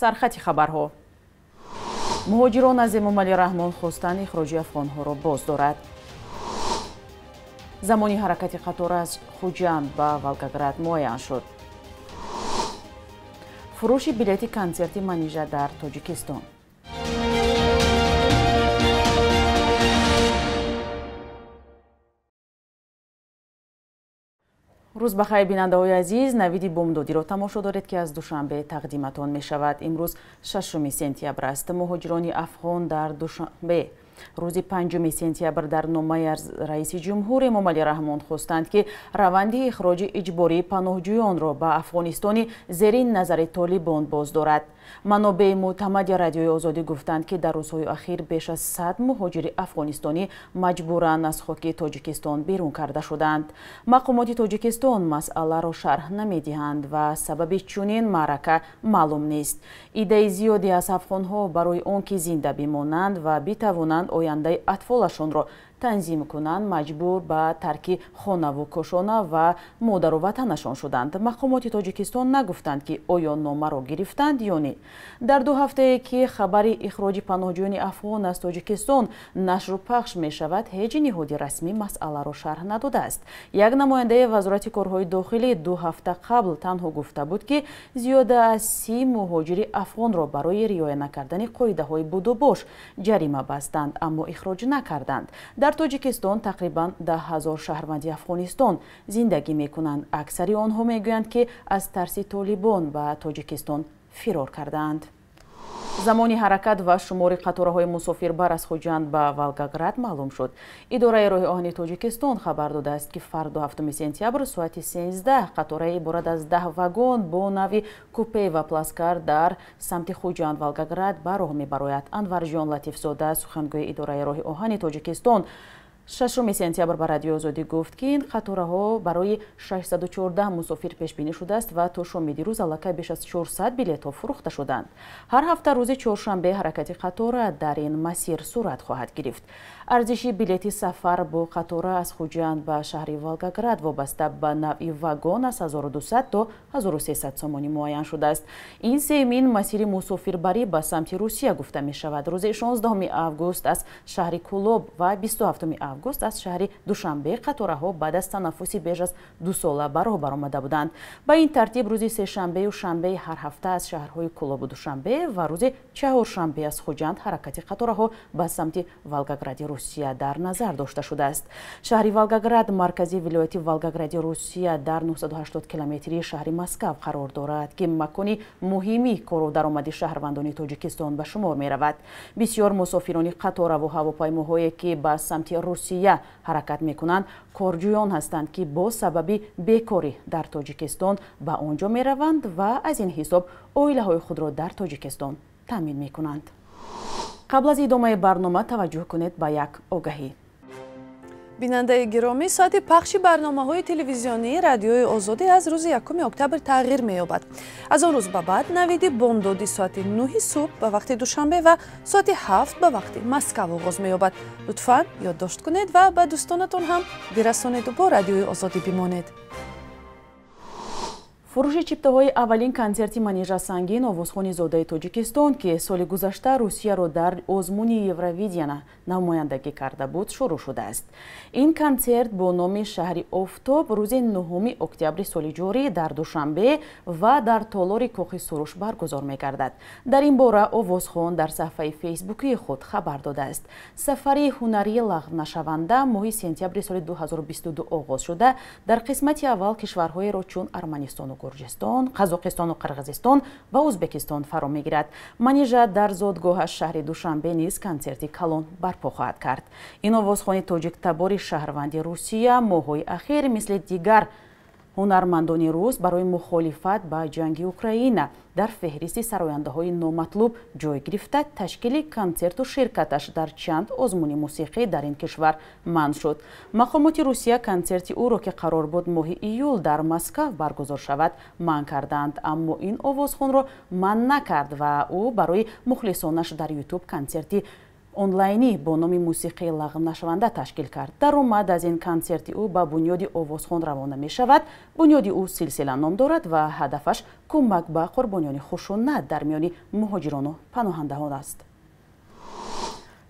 Сархати хабарҳо. Муҳоҷирон аз Эмомалӣ Раҳмон хостанд ихроҷи афғонҳоро боз дорад. Замони ҳаракати қатор аз Хуҷанд ба Волгоград муайян шуд. Фурӯши билети консерти Манижа дар Тоҷикистон. Рӯз ба хайр, бинандаҳои азиз. Навиди бомдодиро тамошо доред, ки аз Душанбе тақдиматон мешавад. Имрӯз 6 сентябр аст. Муҳоҷирони афғон дар Душанбе рӯзи 5 сентябр дар номаи аз раиси ҷумҳур Эмомалӣ Раҳмон хостанд, ки раванди ихроҷи иҷбории паноҳҷӯёнро ба Афғонистони зери назари Толибон боз дорад. Манобеи мӯътамади Радиои Озодӣ гуфтанд, ки дар рӯзҳои ахир беш аз 100 муҳоҷири афғонистонӣ маҷбуран аз хоки Тоҷикистон берун карда шуданд. Мақомоти Тоҷикистон масъаларо шарҳ намедиҳанд ва сабаби чунин маърака маълум нест. Идаи зиёде аз афғонҳо барои он ки зинда бимонанд ва битавонанд ояндаи атфолашонро танзим кунанд, маҷбур ба тарки хонаву кошона ва модару ватанашон шуданд. Мақомоти Тоҷикистон нагуфтанд, ки оё номаро гирифтанд ё не. Дар 2 ҳафтае ки хабари ихроҷи паноҳҷӯёни афғон аз Тоҷикистон нашру пахш мешавад, ҳеҷ ниҳоди расмӣ масъаларо шарҳ надодааст. Як намояндаи Вазорати корҳои дохилӣ 2 ҳафта қабл танҳо гуфта буд, ки зиёда аз 30 муҳоҷири афғонро барои риоя накардани қоидаҳои будубош ҷарима бастанд, аммо ихроҷ накарданд. Дар Тоҷикистон тақрибан 10 000 шаҳрванди Афғонистон зиндагӣ мекунанд. Аксари онҳо мегӯянд, ки аз тарси Толибон ба Тоҷикистон фирор кардаанд. Замони ҳаракат ва шумори қатораҳои мусофирбар аз Хуҷанд ба Волгоград маълум шуд. Идораи роҳи оҳани Тоҷикистон хабар додааст, ки фардо 7 сентябр соати 13 қатораи иборат аз 10 вагон бо нави купе ва плацкар дар самти Хуҷанд Волгоград ба роҳ мебарояд. Анварҷон Латифзода, сухангӯи идораи роҳи оҳани Тоҷикистон, 6 сентябр ба Радиои Озодӣ гуфт, ки ин қатораҳо барои 614 мусофир пешбинӣ шудааст ва то шоми дирӯз аллакай беш аз 400 билетҳо фурӯхта шуданд. Ҳар ҳафта рӯзи чоршанбе ҳаракати қатора дар ин масир сурат хоҳад гирифт. Арзиши билети сафар бо қатора аз Хуҷанд ба шаҳри Волгоград вобаста ба навъи вагон аз 1200 то 1300 сомонӣ муайян шудааст. Ин сеюмин масири мусофирбарӣ ба самти Русия гуфта мешавад. Рӯзи 16 август аз шаҳри Кулоб ва 27 август аз шаҳри Душанбе қатораҳо баъд аз танаффуси беш аз 2 сола ба роҳ баромада буданд. Ба ин тартиб рӯзи сешанбею шанбеи ҳар ҳафта аз шаҳрҳои Кулобу Душанбе ва рӯзи чаҳоршанбе аз Хуҷанд ҳаракати қатораҳо ба самти Волгогради Русия дар назар дошта шудааст. Шаҳри Волгоград маркази вилояти Волгогради Русия дар 980 километри шаҳри Москав қарор дорад, ки макони муҳими кору даромади шаҳрвандони Тоҷикистон ба шумор меравад. Бисёр мусофирони қатораву ҳавопаймоҳое, ки ба самти Русия ҳаракат мекунанд, корҷӯён ҳастанд, ки бо сабаби бекорӣ дар Тоҷикистон ба он ҷо мераванд ва аз ин ҳисоб оилаҳои худро дар Тоҷикистон таъмин мекунанд. Қабл аз идомаи барнома таваҷҷӯҳ кунед ба як огаҳӣ. Бинандаи гиромӣ, соати пахши барномаҳои телевизионии Радиои Озодӣ аз рӯзи 1 октябр тағйир меёбад. Аз он рӯз ба баъд навиди бомдодӣ соати 9 субҳ ба вақти Душанбе ва соати 7 ба вақти Москав оғоз меёбад. Лутфан ёддошт кунед ва ба дӯстонатон ҳам бирасонеду бо Радиои Озодӣ бимонед. Фурӯши чиптаҳои аввалин консерти Манижа Сангин, овозхони зодаи Тоҷикистон, ки соли гузашта Русияро дар озмуни Евровидения намояндагӣ карда буд, шурӯъ шудааст. Ин консерт бо номи Шаҳри Офтоб рӯзи 9 октябри соли ҷорӣ дар Душанбе ва дар толори Кохи Суруш баргузор мегардад. Дар ин бора овозхон дар саҳфаи фейсбукии худ хабар додааст. Сафари ҳунарии лағвнашаванда моҳи сентябри соли 2022 оғоз шуда, дар қисмати аввал кишварҳоеро чун Арманистону Гурҷистон, Қазоқистону Қирғизистон ва Ӯзбекистон фаро мегирад. Манижа дар зодгоҳаш шаҳри Душанбе низ консерти калон барпо хоҳад кард. Ин овозхони тоҷиктабори шаҳрванди Русия моҳҳои ахир мисли дигар ҳунармандони рус барои мухолифат ба ҷанги Украина дар феҳристи сарояндаҳои номатлуб ҷой гирифта, ташкили консерту ширкаташ дар чанд озмуни мусиқӣ дар ин кишвар манъ шуд. Мақомоти Русия консерти ӯро, ки қарор буд моҳи июл дар Москав баргузор шавад, манъ карданд, аммо ин овозхонро манъ накард ва ӯ барои мухлисонаш дар Ютуб консерти онлайнӣ бо номи мусиқии лағмнашаванда ташкил кард. Даромад аз ин консерти ӯ ба бунёди овозхон равона мешавад. Бунёди ӯ Силсила ном дорад ва ҳадафаш кӯмак ба қурбониёни хушунат дар миёни муҳоҷирону паноҳандаҳон аст.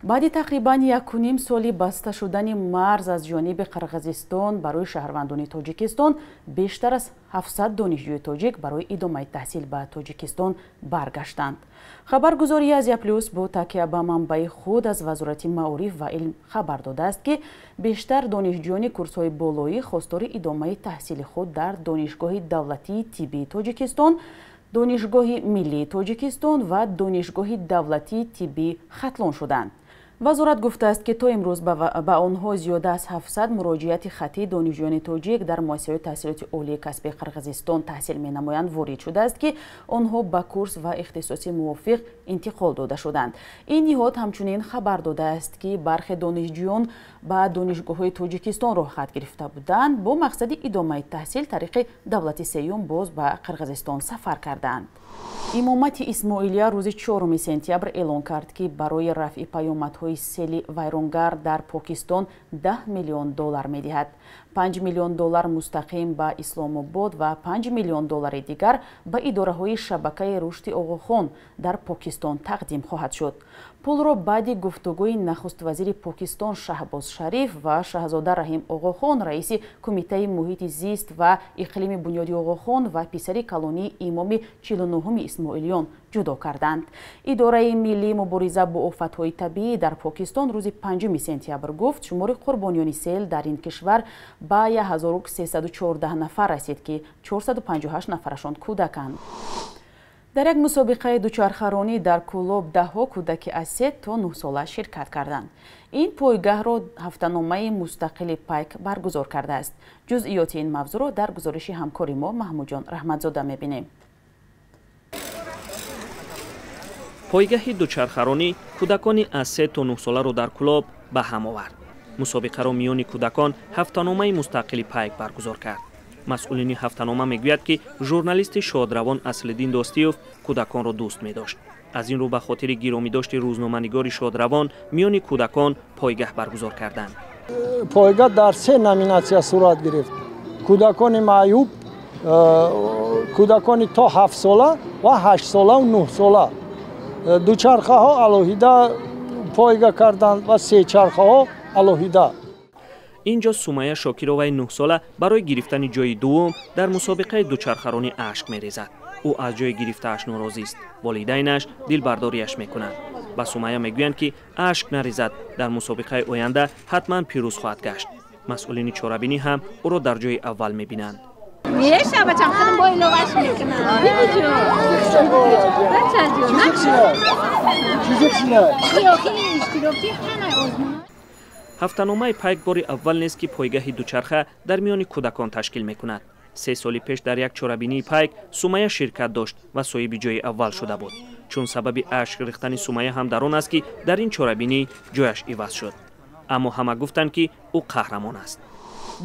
Баъди тақрибан 1,5 соли баста шудани марз аз ҷониби Қирғизистон барои шаҳрвандони Тоҷикистон, бештар аз 700 донишҷӯи тоҷик барои идомаи таҳсил ба Тоҷикистон баргаштанд. Хабаргузории Азия Плюс бо такя ба манбаи худ аз Вазорати маориф ва илм хабар додааст, ки бештар донишҷӯёни курсҳои болоӣ хостори идомаи таҳсили худ дар Донишгоҳи давлатии тиббии Тоҷикистон, Донишгоҳи миллии Тоҷикистон ва Донишгоҳи давлатии тиббии Хатлон шуданд. Вазорат гуфтааст, ки то имрӯз ба онҳо зиёда аз 700 муроҷиати хаттии донишҷӯёни тоҷик дар муассисаҳои таҳсилоти олии касбии Қирғизистон таҳсил менамоянд ворид шудааст, ки онҳо ба курс ва ихтисоси мувофиқ интиқол дода шуданд. Ин ниҳод ҳамчунин хабар додааст, ки бархе донишҷӯён ба донишгоҳҳои Тоҷикистон роҳхат гирифта буданд, бо мақсади идомаи таҳсил тариқи давлати сеюм боз ба Қирғизистон сафар карданд. Имомати Исмоилия рӯзи 4 сентябр эълон кард, ки барои рафъи паёмадҳои сели вайронгар дар Покистон 10 миллион доллар медиҳад. 5 миллион доллар мустақим ба Исломобод ва 5 миллион доллари дигар ба идораҳои шабакаи рушди Оғохон дар Покистон тақдим хоҳад шуд. Пулро баъди гуфтугӯи нахуствазири Покистон Шаҳбоз Шариф ва Шаҳзода Раҳим Оғохон, раиси Кумитаи муҳити зист ва иқлими бунёди Оғохон ва писари калонии имоми 49-уми Исмоилиён ҷудо карданд. Идораи миллии мубориза бо офатҳои табиӣ дар Покистон рӯзи 5 сентябр гуфт, шумори қурбониёни сел дар ин кишвар ба 1314 нафар расид, ки 458 нафарашон кӯдаканд. Дар як мусобиқаи дучархаронӣ дар Кӯлоб даҳҳо кӯдаки аз 3 то 9 сола ширкат карданд. Ин пойгаҳро ҳафтаномаи мустақили Пайк баргузор кардааст. Ҷузъиёти ин мавзӯъро дар гузориши ҳамкори мо Маҳмудҷон Раҳматзода мебинем. Пойгаҳи дучархаронӣ кӯдакони аз 3 то 9 соларо дар Кӯлоб ба ҳам овард. Мусобиқаро миёни кӯдакон ҳафтаномаи мустақили Пайк баргузор кард. Масъулини ҳафтанома мегӯяд, ки журналисти шодравон Аслиддин Достиёв кӯдаконро дӯст медошт. Аз ин рӯ ба хотири гиромидошти рӯзноманигори шодравон миёни кӯдакон пойгаҳ баргузор карданд. Пойгаҳ дар се номинатсия сурат гирифт: кӯдакони маъюб, кӯдакони то 7 сола ва 8 солаву 9 сола. Дучархаҳо алоҳида пойга карданд ва сечархаҳо алоҳида. Инҷо Сумая Шокироваи 9 сола барои гирифтани ҷои дуввум дар мусобиқаи дучархаронӣ ашк мерезад. Ӯ аз ҷои гирифтааш норозист. Волидайнаш дилбардориаш мекунанд. Ба Сумая мегӯянд, ки ашк нарезад, дар мусобиқаи оянда ҳатман пирӯз хоҳад гашт. Масъулини чорабинӣ ҳам ӯро дар ҷои аввал мебинанд. Ҳафтаномаи Пайк бори аввал нест, ки пойгаҳи дучарха дар миёни кӯдакон ташкил мекунад. 3 соли пеш дар як чорабинии Пайк Сумая ширкат дошт ва соҳиби ҷои аввал шуда буд. Чун сабаби ашк рехтани Сумая ҳам дар он аст, ки дар ин чорабинӣ ҷояш иваз шуд. Аммо ҳама гуфтанд, ки ӯ қаҳрамон аст.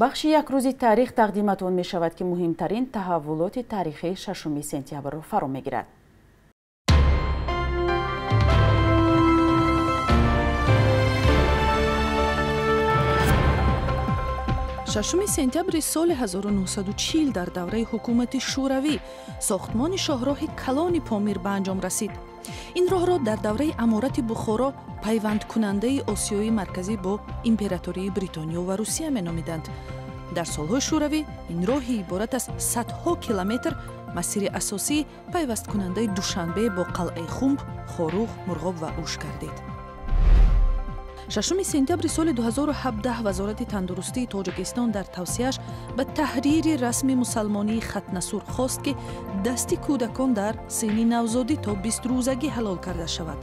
Бахши як рӯзи таърих тақдиматон мешавад, ки муҳимтарин таҳаввулоти таърихии 6 сентябрро фаро мегирад. Шашуми сентябри соли 1940 дар давраи ҳукумати Шӯравӣ сохтмони шоҳроҳи калони Помир ба анҷом расид. Ин роҳро дар давраи аморати Бухоро пайвандкунандаи Осиёи Марказӣ бо императории Бритониё ва Русия меномиданд. Дар солҳои Шӯравӣ ин роҳи иборат аз садҳо километр масири асосии пайвасткунандаи Душанбе бо қалъаи Хумб, Хоруғ, Мурғоб ва Уш гардид. 6 сентябри соли 2017 Вазорати тандурустии Тоҷикистон дар тавсияш ба таҳрири расми мусалмонии хатнасур хост, ки дасти кӯдакон дар синни навзодӣ то 20 рӯзагӣ ҳалол карда шавад.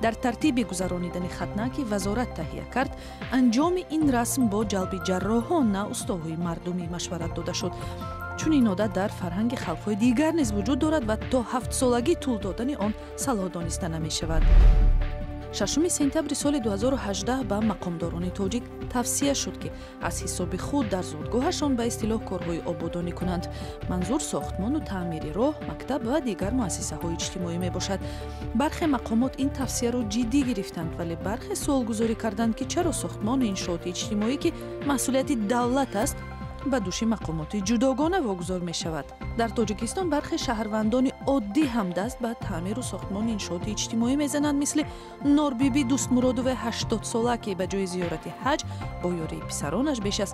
Дар тартиби гузаронидани хатна, ки вазорат таҳия кард, анҷоми ин расм бо ҷалби ҷарроҳон, на устоҳои мардумӣ машварат дода шуд. Чунин одат дар фарҳанги халқҳои дигар низ вуҷуд дорад ва то 7-солагӣ тӯл додани он салоҳ дониста намешавад. 6 сентябри соли 2018 ба мақомдорони тоҷик тавсия шуд, ки аз ҳисоби худ дар зодгоҳашон ба истилоҳ корҳои ободонӣ кунанд. Манзур сохтмону таъмири роҳ, мактаб ва дигар муассисаҳои иҷтимоӣ мебошад. Бархе мақомот ин тавсияро ҷиддӣ гирифтанд, вале бархе суолгузорӣ карданд, ки чаро сохтмону иншооти иҷтимоӣ, ки масъулияти давлат аст, ба души мақомоти ҷудогона вогузор мешавад. Дар Тоҷикистон бархе шаҳрвандони оддӣ ҳам даст ба таъмиру сохтмони иншооти иҷтимоӣ мезананд, мисли Норбиби Дӯстмуродоваи 80сола, ки ба ҷои зиёрати ҳаҷ бо ёрии писаронаш беш аз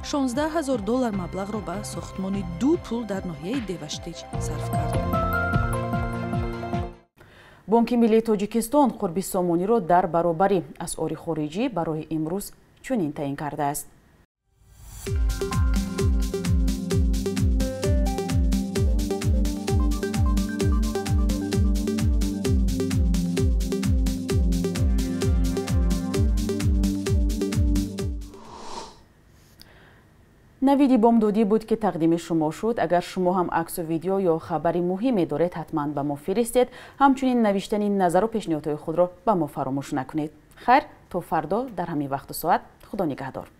16 000 доллар маблағро ба сохтмони ду пул дар ноҳияи Деваштич сарф кард. Бонки миллии Тоҷикистон қурби сомониро дар баробари асъори хориҷӣ барои имрӯз чунин таъин кардааст. Навиди бомдодӣ буд, ки тақдими шумо шуд. Агар шумо ҳам аксу видео ё хабари муҳиме доред, ҳатман ба мо фиристед. Ҳамчунин навиштани назару пешниҳодҳои худро ба мо фаромӯш накунед. Хайр, то фардо дар ҳамин вақту соат. Худо нигаҳдор.